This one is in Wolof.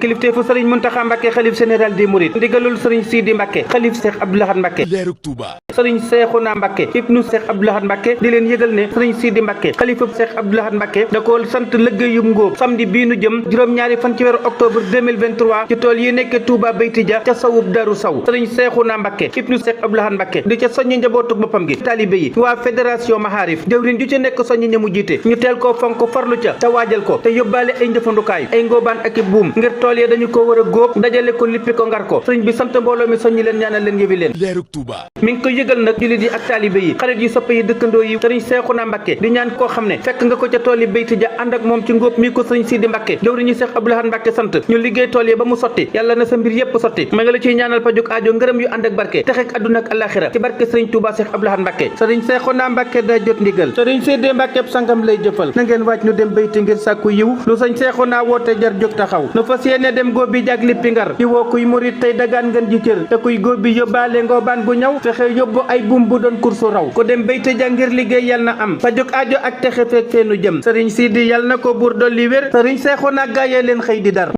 kilifteefu sëriñ Muntaxa Mbàkke xalif général des mourides ndigalul sëriñ Sidi Mbàkke xalif Seex Abdou Lahad Mbàkke leerug Touba sëriñ Seexuna Mbàkke ibnu Seex Abdou Lahad Mbàkke di leen yëgal ne sëriñ Sidi Mbàkke xalifa Seex Abdou Lahad Mbàkke da ko sant liggéeyum ngóob samedi bii nu jëm juróom-ñaari fan ci weeru octobre 2023 ci tool yi nekk Touba Baytija ca sawub Daru Saw sëriñ Seexuna Mbàkke ibnu Seex Abdou Lahad Mbàkke di ca soññi njabootu boppam gi taalibe yi waa fédération Maharif jëwriñ ju ci nekk soññi ña mu jiite ñu teel koo fonk farlu ca te waajal ko te yóbbaale ay njëfandukaay ay ngóobaan ak i buum ngir tool yi dañu ko war a góob dajale ko lippi ko ngar ko sëriñ bi sant mbooloo mi soññi leen ñaanal leen yëwi leen leerug Touba mi ngi ko yëgal nag jullit yi ak taalibe yi xarit yi soppe yi dëkkandoo yi sëriñ Seexuna Mbàkke di ñaan koo xam ne fekk nga ko ca tool yi Baytija ànd ak moom ci ngóob mi ko sëriñ Sidi Mbàkke jëwriñu Seex Abdou Lahad Mbàkke sant ñu liggéey tool yi ba mu sotti yàlla na sa mbir yépp sotti ma nga la ciy ñaanal pajuk aajo ngërëm yu ànd ak barke texek àdduna ak alaxira ci barke sëriñ Touba Seex Abdou Lahad Mbàkke sëriñ Seexuna Mbàkke daa jot ndigal sëriñ Sidi Mbàkke sangam lay jëfal na ngeen waaj ñu dem Bayti ngir sàkku yiw lu sëriñ Seexuna woote jar jóg taxaw nu fas yéene dem góob bi jag lippi ngar di woo kuy murit tey dagaan ngeen ji cër te kuy góob bi yóbbaale ngoobaan bu ñaw fexe yóbbu ay buum bu doon kursu raw ku dem Baytija ngir liggéey yal na am fa jóg aajo ak texe fekk feenu jëm sëriñ Sidi yal na ko buur dolli wér sëriñ Seexuna gaayee leen xëy di dar